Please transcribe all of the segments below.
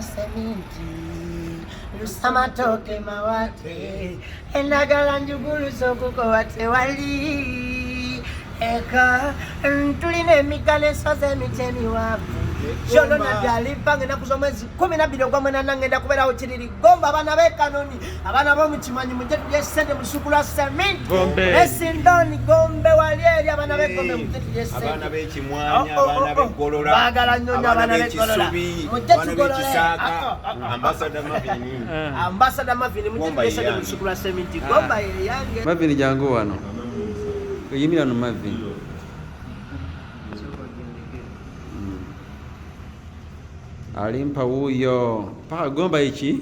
lwa seminti, lusamatooke mawate, endagala njuguluza okukoba tewali eka. Tulina emigga n'ensozi, emiti emiwanvu. Kyolo nabyalimpanga ennaku z'omwezi 12 ogw'omunaana ngenda kubeerawo Kiriri Gomba. Abaana b'ekanoni, abaana b'omukimanyi, mujje tulye sente mu lusuku lwa seminti. Gombe. Esindoni Gombe wali eri, abaana b'Egombe, mujje tulye sente. Abaana b'Ekimwanya, Oh, oh, abaana oh, oh. b'Eggolola, Baagala nnyo nnyo abaana abaana b'Eggolola. b'Ekisubi, Mujje abaana tugolole. b'Ekisaaka. Ah, ah, ah. Ambassador Marvin. Ambassador Marvin, mujje Gomba tulye sente mu yeyange. lusuku lwa seminti. Gomba yeyange. Marvin, jangu wano oyimira no Marvin. Alimpa wuuyo paka Gomba iki.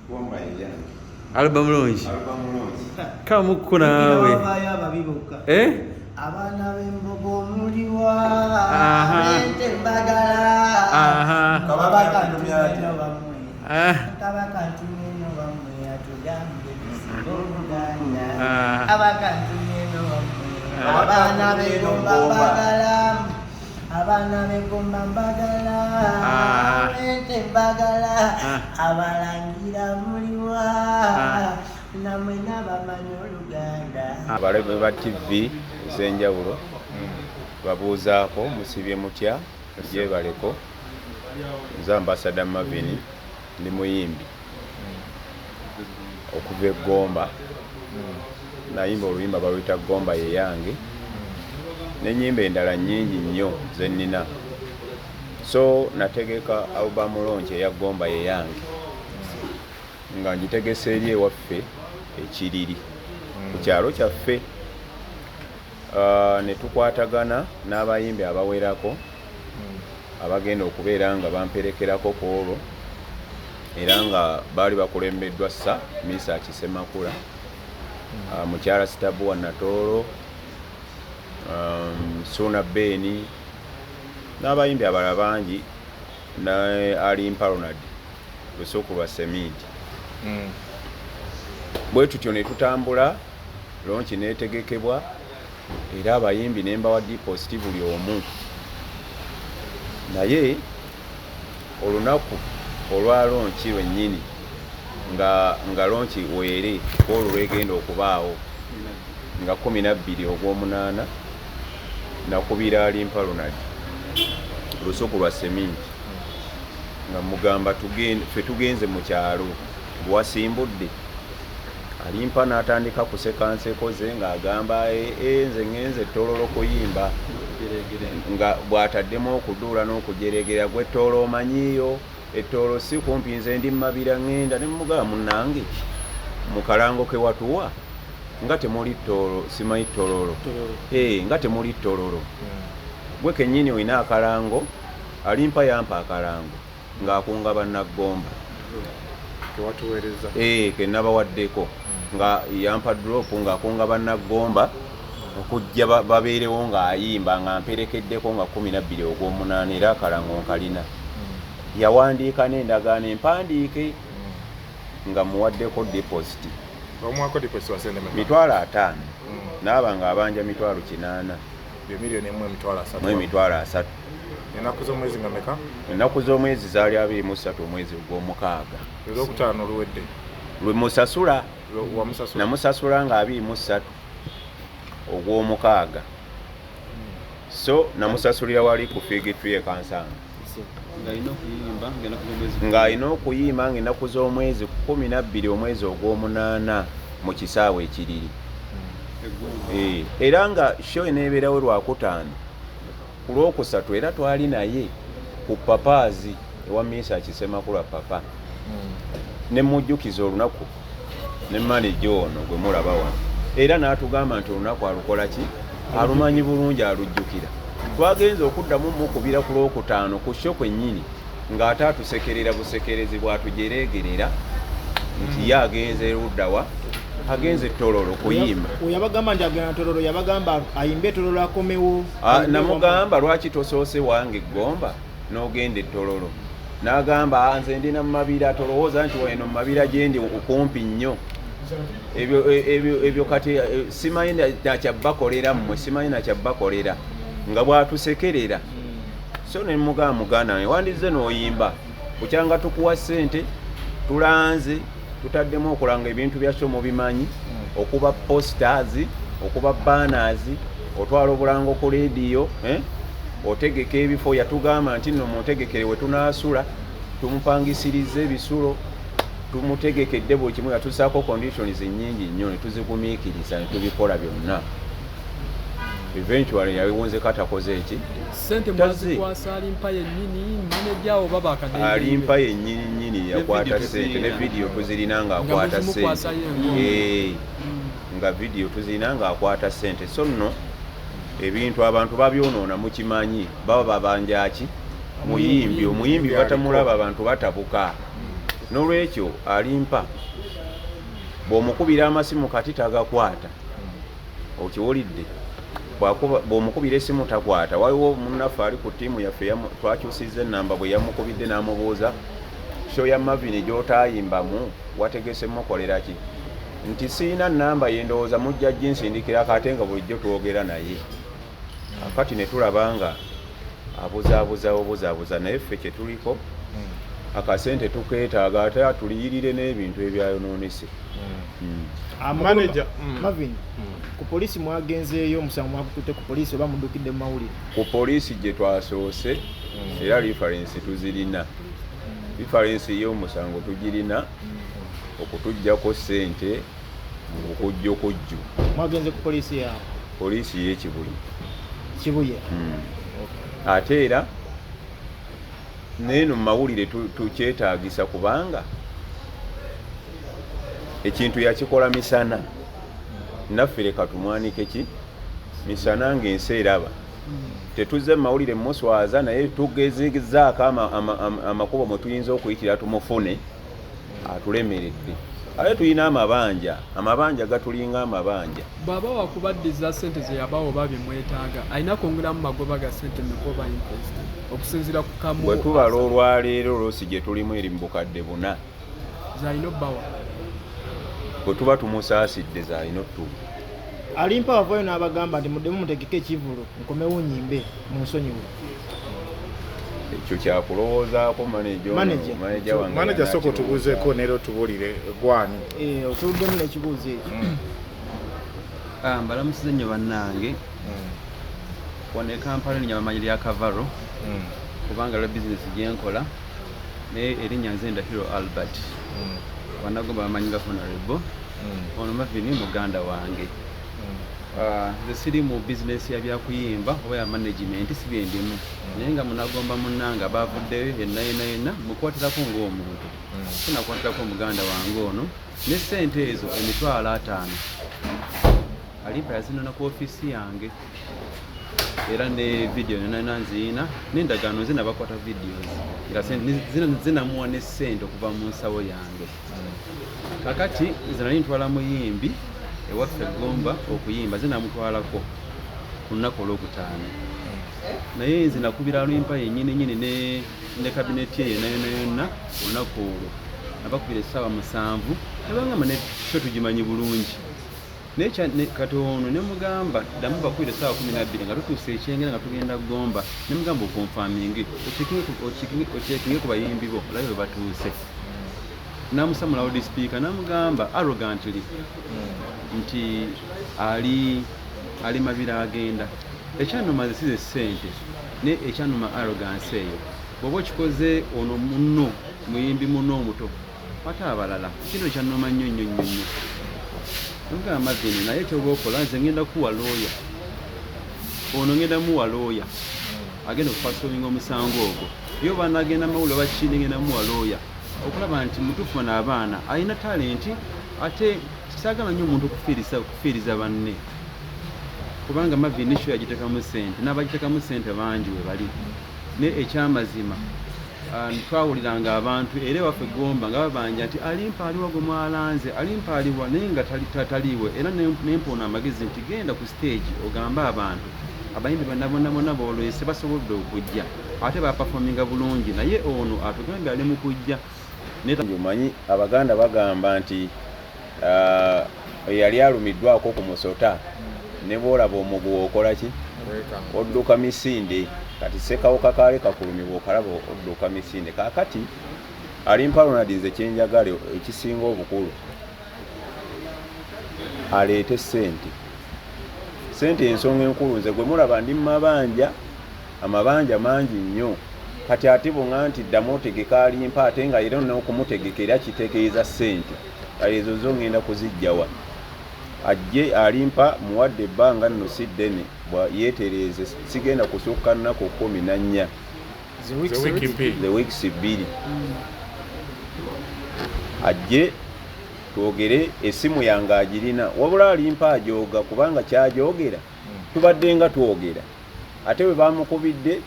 Gomba yeyange. Album launch. Album launch. Kamukku naawe. Abayo ababi bokka. Eh? Abaana b'embogo muliwa? Aha. Ente mbagala. Aha. Kabaka ntumyeno bammwe. Ah. Kabaka ntumyeno bammwe atugambe tusinga Oluganda. Ah. Kabaka ntumyeno bammwe. Ah. Abaana b'Egomba Gomba. mbagala, abaana b'Egomba mbagala. Ah. Ente mbagala. Ah. Abalangira muliwa? Ah. Namwe n'abamanyi Oluganda. Abalabe ba TV ez'enjawulo babuuzaako, musibye mutya? Gyebaleko. Nze Ambassador Marvin, ndi muyimbi okuva e Gomba. Nayimba oluyimba baluyita Gomba Yeyange n'ennyimba endala nnyingi nnyo ze nnina. So nategeka album launch eya Gomba Yeyange nga ngitegese eri ewaffe Ekiriri ku kyalo kyaffe. Ne tukwatagana n'abayimbi abawerako abagenda okubeera nga bamperekerako ku olwo, era nga baali bakulembeddwa Sir Misa Kisemakula, mukyala Sitabuwa Natoolo, Suuna Beeni n'abayimbi abalala bangi, ne Alimpa Ronald Lusuku lwa Seminti. Bwe tutyo ne tutambula, launch neetegekebwa, era abayimbi ne mbawa deposit buli omu. Naye olunaku olwa launch lwennyini, nga launch weere kwolwo lwegenda okubaawo nga 12 ogw'omunaana, nakubira Alimpa Ronald Lusuku lwa Seminti nga mugamba ffe tugenze mu kyalo, wasimbudde? Alimpa n'atandika kuseka nseko ze ng'agamba, "Eh, nze ŋŋenze Ttololo kuyimba," nga bw'ataddemu okuduula n'okujeregera, "Gwe Ttoolo omanyiiyo? Ettoolo si kumpi, nze ndi Mabira ŋŋenda." Ne mugamba, "Munnange, mu kalango ke watuwa nga temuli Ttoolo, simanyi Ttololo. Eh, nga temuli Ttololo. Gwe kennyini olina akalango." Alimpa yampa akalango ng'akunga bannaggomba. Kewatuweereza. Eh, ke nabawaddeko, nga yampa drop ng'akunga bannaggomba okujja babeerewo ng'ayimba nga mperekeddeko nga 12 ogw'omunaana. Era akalango nkalina, yawandiika n'endagaano empandiike nga muwaddeko deposit. Omuwako deposit wa sente meka? 500,000. Naaba nga abanja 800,000. Bye 1,300,000. Mu 30,000. Ennaku z'omwezi nga meka? Ennaku z'omwezi zaali 23 omwezi ogw'omukaaga. Olwokutaano oluwedde. Lwe musasula. Wamusasula? Namusasula nga 23 ogw'omukaaga. So namusasulira wali ku Fig Tree e Kansanga. Ng'alina okuyimba ng'ennaku z'omwezi Ng'alina okuyimba ng'ennaku z'omwezi 12 omwezi ogw'omunaana mu kisaawe Ekiriri. Eggomba. Eh, era nga show eneebeerawo Lwakutaano, ku Lwokusatu era twali naye ku Papaazi ewa Misa Kisemakula Papa, ne mujjukiza olunaku ne manager ono gwe mulaba wano, era n'atugamba nti olunaku alukola ki, alumanyi bulungi, alujjukira. Twagenze okuddamu mukubira ku Lwokutaano ku show kwennyini ng'ate atusekerera busekerezi, bw'atujereegerera nti ye agenze luddawa, agenze Tololo kuyimba. Yabagamba nti agenda Tororo? Yabagamba ayimbe Tororo akomewo? Ah, Ayimbe? Namugamba, "Lwaki tosoose wange Gomba n'ogenda Ettololo?" N'agamba, "Ah, nze ndina mu Mabira, tolowooza nti weno mu Mabira gyendi kumpi nnyo." Ebyo kati simanyi nakyabbakolera mmwe, simanyi nakyabbakolera, nga bwatusekerera. So ne mugamba, "Muganda wange, wandizze n'oyimba." Bukyanga tukuwa ssente, tulanze, tutaddemu okulanga ebintu bya show, mubimanyi, okuba posters, okuba banners, otwala obulango ku rediyo, eh? Otegeka ebifo. Yatugamba nti nno muntegekere we tunaasula, tumupangisirize ebisulo, tumutegekedde buli kimu. Yatusaako conditions nnyingi nnyo ne tuzigumiikiriza ne tubikola byonna. Eventually yawunzeko atakoze eki. Sente Tazze. mwazikwasa Alimpa yennyini, manager, oba bakadde? Alimpa yennyini nnyini yakwata Ne video sente ne tuzirina. Video tuzirina ng'akwata Nga muzimukwasa sente. ye ng'ono. Eh, nga video tuzirina ng'akwata sente. So nno ebintu abantu babyonoona, mukimanyi, baba babanjaki muyimbi, omuyimbi batamulaba, abantu batabuka. N'olwekyo Alimpa bw'omukubira amasimu kati tagakwata, okiwulidde? Bw'omukubira esimu takwata. Waliwo munnaffe ali ku ttiimu yaffe, twakyusizza enamba, bwe yamukubidde n'amubuuza, "Show ya Mavin gy'otayimbamu wategese mukolera ki?" Nti, "Siina namba ye, ndowooza mujja ginsindikirako," ate nga bulijjo twogera naye. Akati ne tulaba nga abuzaabuza obuzaabuza, naye ffe kye tuliko, akasente tukeetaaga, ate atuliyirire n'ebintu ebyayonoonese. Manager, Marvin, ku poliisi mwagenzeeyo? Omusango mwakututte ku poliisi oba muddukidde mu mawulire? Ku poliisi gye twasoose, era reference tuzirina, reference y'omusango tugirina, okutuggyako ssente mu bukujjukujju. Mwagenze ku poliisi yaabwe? Poliisi y'ekibuye. Kibuye. Ate era neeno mu mawulire tukyetaagisa kubanga ekintu yakikola misana, naffe leka tumwanike ki misana ng'ensi eraba. Tetuzze mu mawulire muswaza, naye tugezezaako amakubo mwe tuyinza okuyitira tumufune, atulemeredde. Ate tulina amabanja, amabanja gatulinga amabanja. Bw'aba wakubaddiza sente ze yabawa oba byemwetaaga, alina kwongeramu magoba ga sente meka oba interest okusinziira ku kamu? Bwe tubala olwaleero, loss gye tulimu eri mu 4,000. Zalina obbawa? Bwe tuba tumusaasidde, zalina ottuba. Alimpa wavayo n'abagamba nti muddemu mutegeke ekivulu, nkomewo nyimbe, mu nsonyiwe. Ekyo kyakulowoozaako manager ono, Manager. manager wange. Manager, sooka yanakirowoozaako. otubuuzeeko neera otubuulire gwani. Eh, otuddemu n'ekibuuzo ekyo. Ah, mbalamusize nnyo bannange. Wano e Kampala erinnya bamanyi lya Kavaro, kubanga lwa bizinesi gyenkola, naye erinnya nze Ndahiro Albert. Bannagomba bamanyi nga Honorable. Ono Mavini muganda wange. Ah, nze siri mu bizinesi ya byakuyimba oba ya management, si byendimu, naye nga munagomba munnanga bavuddeyo yenna yenna yenna mukwatirako ng'omuntu, so nakwatirako muganda wange ono. Ne sente ezo 50,000 Alimpa yazinona ku ofiisi yange, era ne video yonna nziina n'endagaano nze nabakwata videos nga zinamuwa ne sente okuva mu nsawo yange. Kakati nze nali ntwala muyimbi ewaffe Gomba okuyimba, nze namutwalako ku lunaku olwokutaano, naye nze nakubira Alimpa yennyini nyini ne kabineti ye yonna yonna yonna. Olunaku olwo nabakubira essaawa 7, nebangamba ne ffe tugimanyi bulungi, naye kati ono nemugamba ddamu bakubira essaawa 12 nga tutuuse ekyengera nga tugenda Gomba, nemugamba oconfirminge, ocheckinge ku bayimbi bo olabe bwe batuuse. Namusa mu loud speaker, namugamba arrogantly nti ali Mabira agenda. Ekyanuma nze size ssente, naye ekyanuma arrogance eyo. Bw'oba okikoze ono munno muyimbi munno omuto, ate abalala, kino kyanuma nnyo nnyo nnyo nnyo. Nogamba Mavini, naye kyoba okola, nze ngenda kuwa looya ono, ngenda muwa looya agenda okupursuinga omusango ogwo. Ye oba nagenda mawulire oba kiki, ngenda muwa looya okulaba nti mutuufu bano abaana alina talent. Ate saagala nnyo omuntu okufiiriza banne, kubanga Mavini show yagiteekamu sente, n'abagiteekamu sente bangi we bali. Naye ekyamazima, twawuliranga abantu era ewaffe Gomba nga babanja nti Alimpa aliwa, gwe mwalanze Alimpa aliwa, naye nga taliiwe. Era nempoona amagezi nti genda ku stage ogambe abantu abayimbi bonna bonna bonna boolwese basobodde okujja, ate baperforminga bulungi, naye ono atugambye ali mu kujja. Omanyi Abaganda bagamba nti eyali alumiddwako ku musota ne bwolaba omuguwa okola ki? Odduka misinde. Kati sekawuka kaale kakulumibwa okalaba odduka misinde. Kaakati Alimpa Ronald, nze kyenjagala ekisinga obukulu, aleete sente. Sente ensonga enkulu. Nze gwe mulaba ndi mumabanja, amabanja mangi nnyo. Kati ate bwoŋa nti ddamu otegeka Alimpa, ate nga era n'okumutegeka era kitegeeza sente. Kale ezo zo ŋŋenda kuzijjawa? Ajje Alimpa, muwadde ebbanga nno si ddene, yeetereeze. Sigenda kusukka nnaku 14. Ze wiiki 2. The weeks 2, ajje twogere. Essimu yange agirina, wabula Alimpa ajooga, kubanga kyajogera tubadde nga twogera. Ate bwe bamukubidde,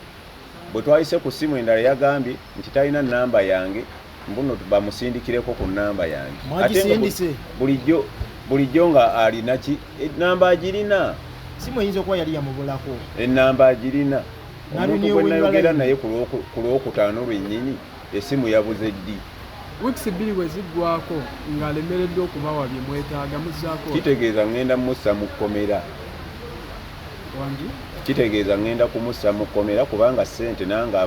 bwe twayise ku ssimu endala, yagambye nti talina namba yange, mbuno bamusindikireko ku namba yange. Ate nga Mwagisindise? Bulijjo nga alina ki enamba agirina. Simu eyinza okuba yali yamubulako. Enamba agirina. Omuntu Nalunyewo gwe nayogera line. naye ku Lwokutaano lwennyini, essimu yabuze ddi? Weeks 2 bwe ziggwako ng'alemereddwa okubawa bye mwetaaga, muzzaako? Kitegeeza ŋŋenda mussa mu kkomera. Wangi? Kitegeeza ŋŋenda kumussa mu kkomera, kubanga ssente nange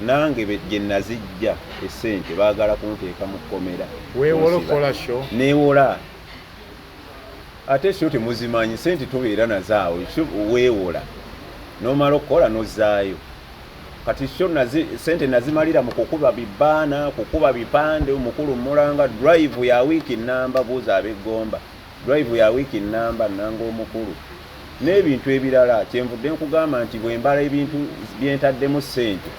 nange gye nazijja essente baagala kunteeka mu kkomera. Weewola Kunsiba. okukola show? Neewola. Ate show temuzimanyi, sente tobeera nazaawo. Show weewola, nomala okukola nozzaayo. Kati show sente nazimalira mu kukuba bibaana, kukuba bipande. Omukulu mulanga drive ya wiiki namba, buuza ab'eggomba, drive ya wiiki namba nanga omukulu n'ebintu ebirala. Kyenvudde nkugamba nti bwe mbala ebintu byentaddemu ssente,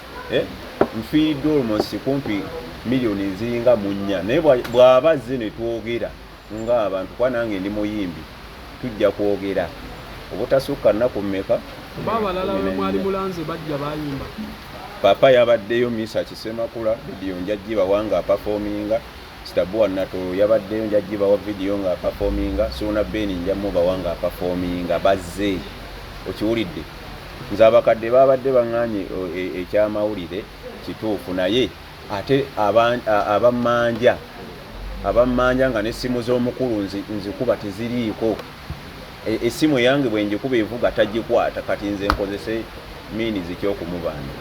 nfiiriddwa almost kumpi miliyoni ziringa mu 4. Naye bw'aba azze ne twogera ng'abantu, kuba nange ndi muyimbi, tujja kwogera obutasukka nnaku mmeka? Oba abalala Kumi bwe na mwali nnya. mulanze bajja bayimba? Papa yabaddeyo, Misa Kisemakula, vidiyo nja gibawa nga aperforminga. Sitabuwa Natolo yabaddeyo, nja gibawa vidiyo nga aperforminga. Suuna Ben nja mubawa nga aperforminga. Bazze, okiwulidde? Nze abakadde babadde baŋŋaanye ekyamawulire kituufu, naye ate abammanja nga n'essimu z'omukulu nzikuba teziriiko. Essimu eyange bwe njikuba evuga, tagikwata. Kati nze nkozese means kyokumubanja.